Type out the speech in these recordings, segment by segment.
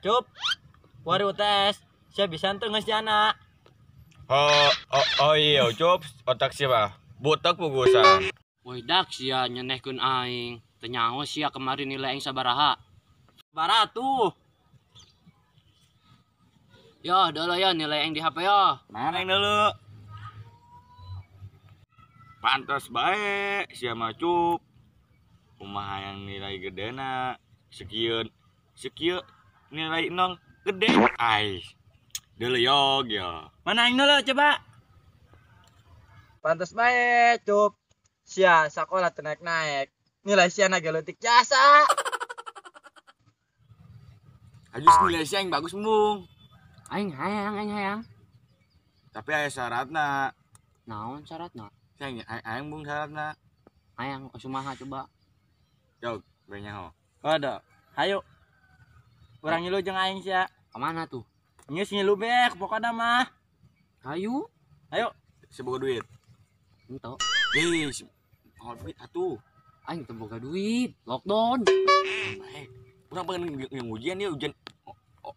Cup, wari UTS, saya bisa tuh nges jana. Oh iya, Cup, otak siapa? Botak pugusan. Woi dak sia nyenehkeun aing. Teu nyaho sia kemarin nilai aing sabaraha. Sabaraha tuh? Yo, dulu yo nilai aing di HP yo. Mana yang dulu? Pantas bae sia mah Cup. Kumaha yang nilai gedena? Sekieu sekieu nilai 0 gede. Ai. Dulu yo yo. Mana aing dulu coba? Pantas bae, Cup. Sia sekolah teu naik-naik. Nilai sia na leutik jasa. Ajus nilai sia yang bagus mung. Aing hayang, aing hayang. Tapi aya syaratna. Naon syaratna? Sia aing mung syaratna. Hayang kumaha coba? Jog, bae nyaho. Waduh, hayu. Urang ngilu jeung aing sia. Kemana tuh? Geus ngilu bek pokona mah. Hayu. Ayo, seboga duit. Ento. Geus, mau duit atuh. Aing teu boga duit, lockdown. Baik. Urang pengen ujian dia ujian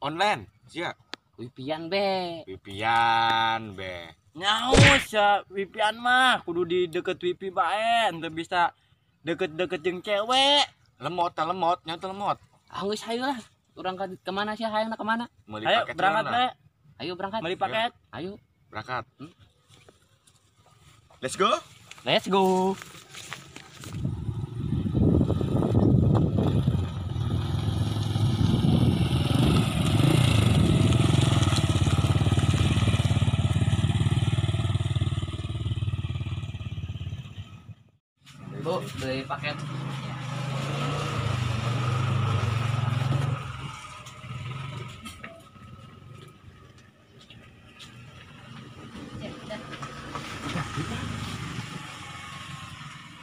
online, sia. Wipian be. Wipian be. Nyaho sia wipian mah kudu di deket wipi bae, henteu bisa deket-deket jeung cewek. Lemot, lemot, nyaho lemot. Ah geus hayu lah. Urang kemana sih hayang kemana? Ayo berangkat le. Ayo berangkat. Beli paket. Ayo berangkat. Let's go. Let's go. Bu, beli paket.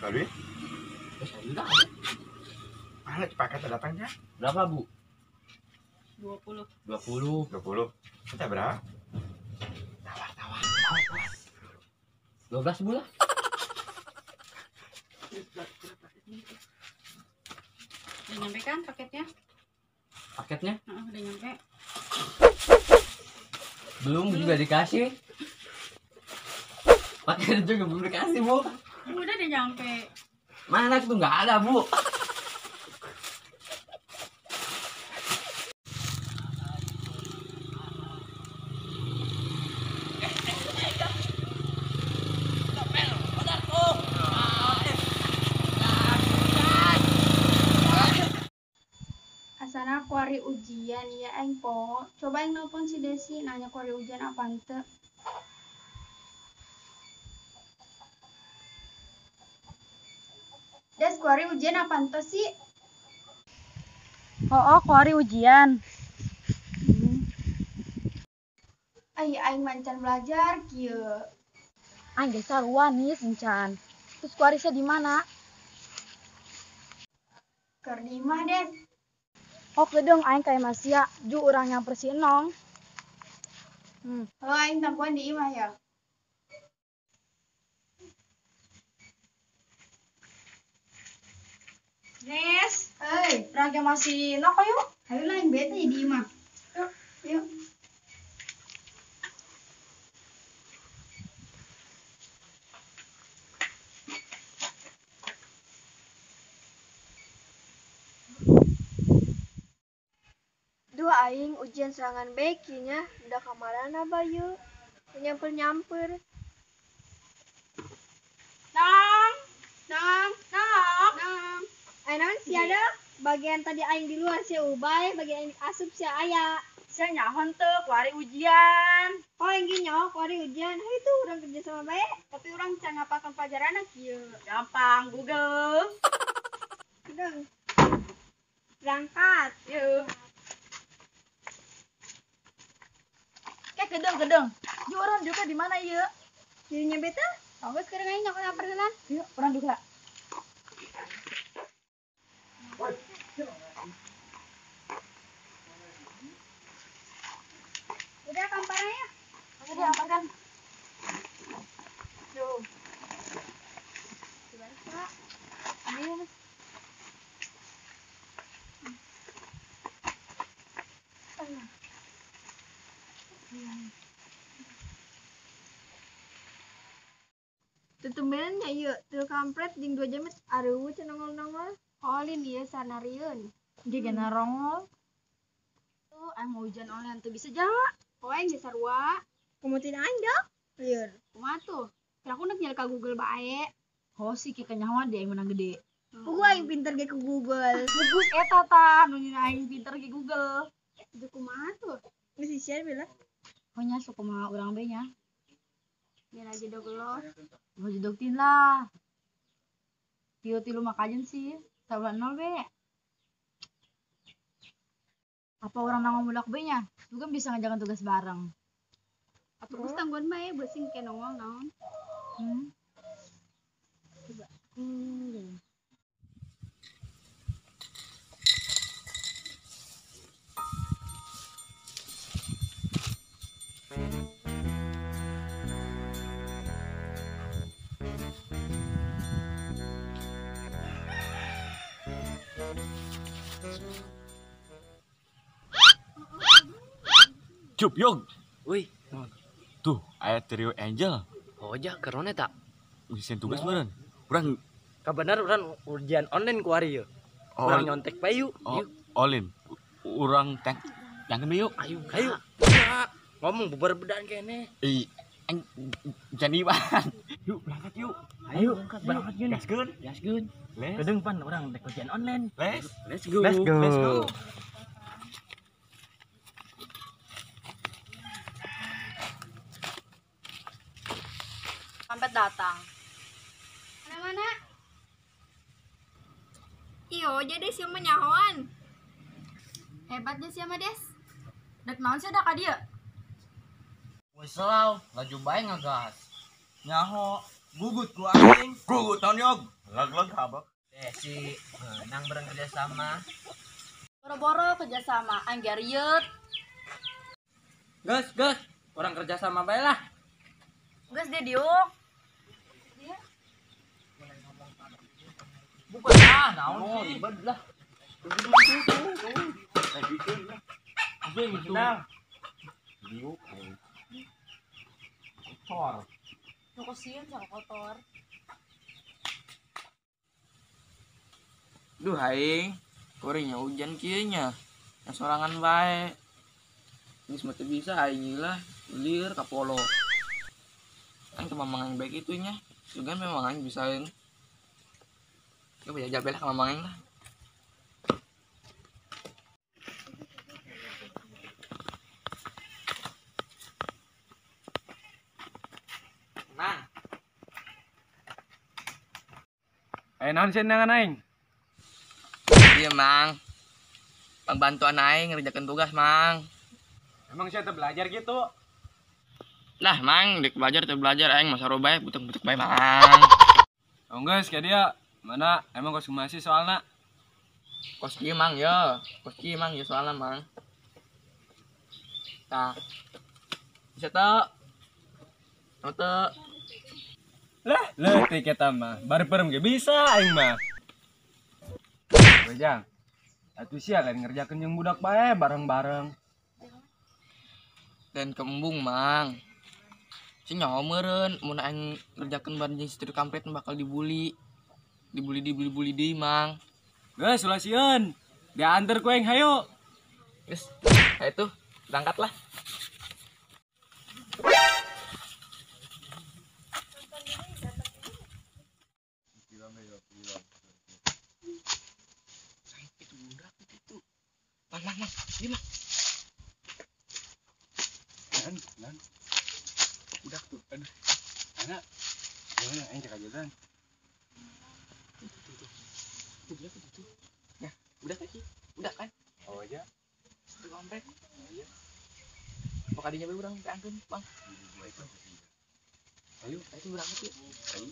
Tadi? Mana paketnya datangnya? Berapa, Bu? 20. 20. 20. Kita berapa? Tawar, tawar, tawar. 12 Bu lah. Udah nyampe kan paketnya? Paketnya? Udah nyampe. Belum juga dikasih. Paketnya juga belum dikasih, Bu. Udah deh nyampe. Mana tuh nggak ada, Bu. Asana kuari ujian ya aing po. Coba aing nelpon si Desi nanya kuari ujian apa henteu. Des, kuari ujian apa henteu sih? Oh, kuari ujian. Ai aing mancan belajar kieu. Aing geus sarua nih encan. Terus kuari sia di mana? Keur di imah, Des. Oke dong, aing kayak masia, ju urang yang persi nong. Oh, aing tampuan di imah ya. Nes, euy, urang ge masih nok yuk. Ayo lah aing bete di imah. Yuk, yuk. Duh aing ujian serangan beki nya, udah kamarana bayu. Nyamper-nyamper. Nang, nang, nang, nang. Aing naon sia da? Bagian tadi aing di luar sia ubay, bagian aing asup sia aya. Sia nyaho teu kuari ujian. Oh aing ge nyaho kuari ujian. Hayu tuh urang kerja sama bae. Tapi urang can ngapalkeun pelajaranna kieu. Gampang Google. Gedeng. Berangkat. Yeuh. Kayak gedeng-gedeng. Yuk orang juga di mana ieu? Dirinya beta. Oh, sekarang aing nyokot apa heula? Yuk orang juga. Udah kamparnya ya? Udah diamparkan. Tuh. Coba Kak. Ambil. Tutumbenan nya ieu, tilu kampret jeung 2 jamet areueuh teu nongol-nongol. Olin ieu sanarieun. Dia gana rongol. Tuh, aing mau hujan oleh teu bisa jalan. Oh, aing geus sarua. Komotin aing dok. Lieur. Kumaha tuh? Kira aku nek nyel ka Google bae. Oh sih ki kanyahoan dia aing menang gede. Pugu aing pinter ge ku Google. Bagus eta tah, nu nyeun aing pinter ge Google. Itu kumaha tuh? Geus sisian bila. Oh nya sok kumaha urang be nya. Biar aja dog lo. Mau jedoktin lah. Tilu-tilu makajen sih. Sabulan 0 be. Apa orang nanggung mulak be nya? Lu kan bisa ngajakan tugas bareng. Atuh geus tangguan bae beusi ke nongol naon. Coba. Cup yog. Wih, Tuh, aya trio Angel. oh ja kerone tak. Ngisian tugas meureun. Urang Kabenar urang ujian online ku ari yeuh. Oh, Urang nyontek bae yuk. oh, Yuk. olin. Urang teh yang yuk. Ayo, Ayo. Ngomong beberbedaan kene. Ih, aing jadi ban. Yuk, berangkat yuk. Ayo, berangkat yuk. Gaskeun. Gaskeun. Les. Gedeng pan urang rek ujian online. Les. Let's go. Let's go. Let's go. Sampai datang. Mana-mana? Iyo, jadi sia mah nyahoan. Hebat deh siapa Des. Dek naon sih ada ka dieu? Wes selau, laju bae ngagas. Nyaho, gugut ku aing. Gugut tahun yog. Lag-lag habak. Desi, menang bareng kerja sama. Boro-boro kerjasama, aing ge rieut. Gas, gas. Urang kerja sama bae lah. Geus dia diuk. Bukan ah, naon sih. Ribet lah. Tenang. Diuk aing. Kotor. Nu sieun sama kotor. Duh aing, kuringnya hujan kieu nya. Yang sorangan bae. Geus mah teu bisa aing lah, lieur ka polo. Aing ke mamang aing bae kitu nya. Sugan memang aing bisaeun. Geus jajal bae lah ka mamang aing lah. Nah, Naon sih nangan aing? Iya, Mang. Pangbantuan aing ngerjakeun tugas, Mang. Emang saya belajar gitu? Lah, Mang, dek belajar teu belajar aing masa bae butek-butek bae, Mang. Oh geus ka dia. Mana emang kos masih soalna? Kos kieu, Mang, yo. Kos kieu, Mang, yo soalna, Mang. Tah. Bisa teu? Oh, teu. Lah, leutik eta mah. Bareng ge bisa aing mah. Bejang. Atuh sia lain ngerjakeun jeung budak bae bareng-bareng. Dan kembung, Mang. Si nyawa meureun mun aing ngerjakeun bareng jeung si trio kampret bakal dibully. Dibully dibully deui, Mang. Geus ulah sieun. Dianter ku aing hayu. Geus, hayu tuh, berangkat lah. Itu budak itu. Mang, mang, mang, ini mang. Nan, nan. Budak tuh, aduh. Anak. Gimana aing cek aja. Tuh, tuh. Itu budak itu tuh. Nah, budak kan sih? Budak kan? Oh iya. Itu kampret. Oh iya. Sok adinya we urang teangkeun, Bang. Ayo, ayo berangkat yuk. Ayo.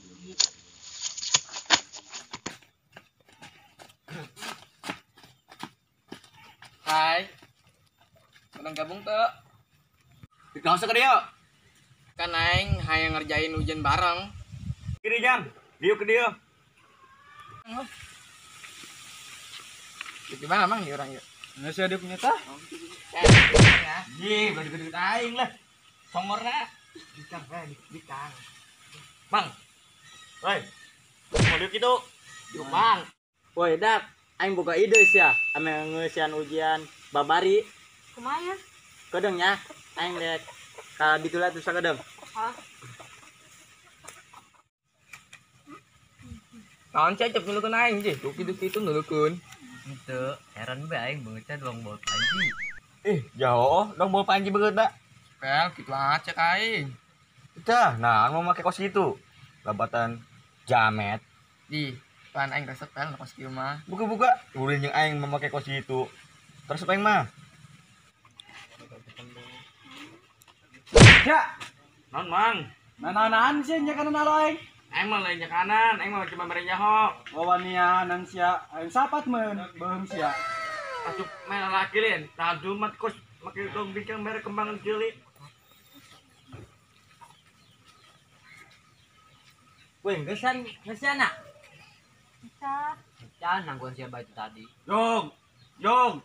Hai. Menang gabung tuh. Gak usah ke dia. Kan aing hayang ngerjain ujian bareng. Kiri jam, diuk ke dia. Gimana mang ya orang ya? Nggak sih ada punya tah? Ih, belum deket aing lah. Songorna. Dikang, dikang. Mang. Woi. Mau diuk itu? Diuk, Bang. Woi, dak, aing boga ide sia, ame ngeusian ujian babari. Kumaha ya? Kedeung nya, aing rek ka ditu lah tuh sakedeung. Hah? Naon cai cep nulukeun aing sih, duki-duki itu nulukeun. Henteu, heran bae aing beungeutna doang bawa panji. Ih, jauh dong bawa panji beungeut da. Pel, kitu aja aing. Dah, nah mau make kos gitu. Labatan jamet. Di, pan aing resep pel kos kieu mah. Buka-buka, ulin jeung aing memakai kos gitu. Terus aing mah. Ya. Naon, Mang? Nanaon sih nya kanan alo aing. Aing mah lain nya kanan, aing mah cuma mere nyaho. Wawanianan sia, aing sapat men, beuheung sia. Asup main lalaki lain, tadu mah kos make dong bincang mere kembangan cilik. Woi, ngeusan, ngeusan nak. Bisa. Can nangguan siapa itu tadi? Yong, yong.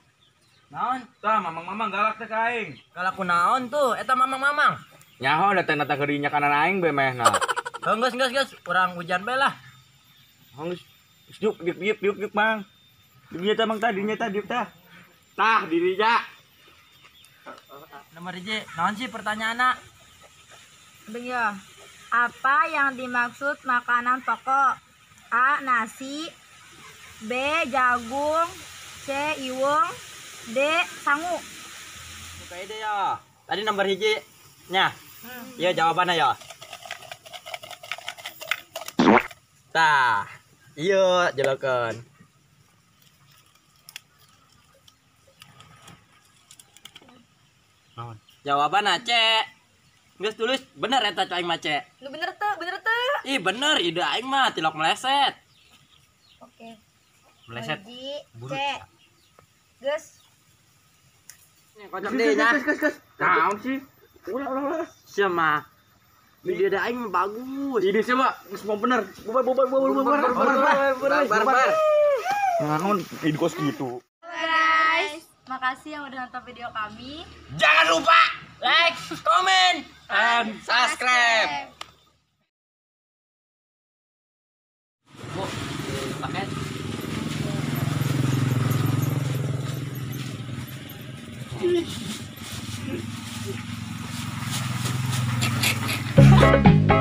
Naon? Tah, mamang-mamang galak teh ka aing. Galak ku naon tuh? Eta mamang-mamang. Nyaho datang-datang ke dinya kanan aing be mehna. Geus geus geus, urang hujan bae lah. Geus, diuk diuk diuk diuk diuk, Mang. Dinya tah Mang tah, dinya tah diuk tah. Tah dirinya. Nomor hiji, naon sih pertanyaanna? Deng ya. Apa yang dimaksud makanan pokok? A. Nasi, B. Jagung, C. Iwung, D. Sangu. Buka ide ya. Tadi nomor hiji nya. Iya jawabannya ya. Tah, iya jelokeun. Naon? Jawabanna C. Geus tulis bener eta aing mah C. Lu bener tuh, bener tuh. Ih bener ide aing mah tilok meleset. Oke. Meleset. Hiji, C. Geus. Kocok deh nya. Naon sih? Ulah ulah ulah. Sia mah. Ide aing mah bagus. Ide siapa? Geus mau bener. Bubar bubar bubar bubar bubar Bar bar. Naon ide kos gitu. Halo guys, makasih yang udah nonton video kami. Jangan lupa like, comment, and subscribe. Bu, paket.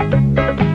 Thank you.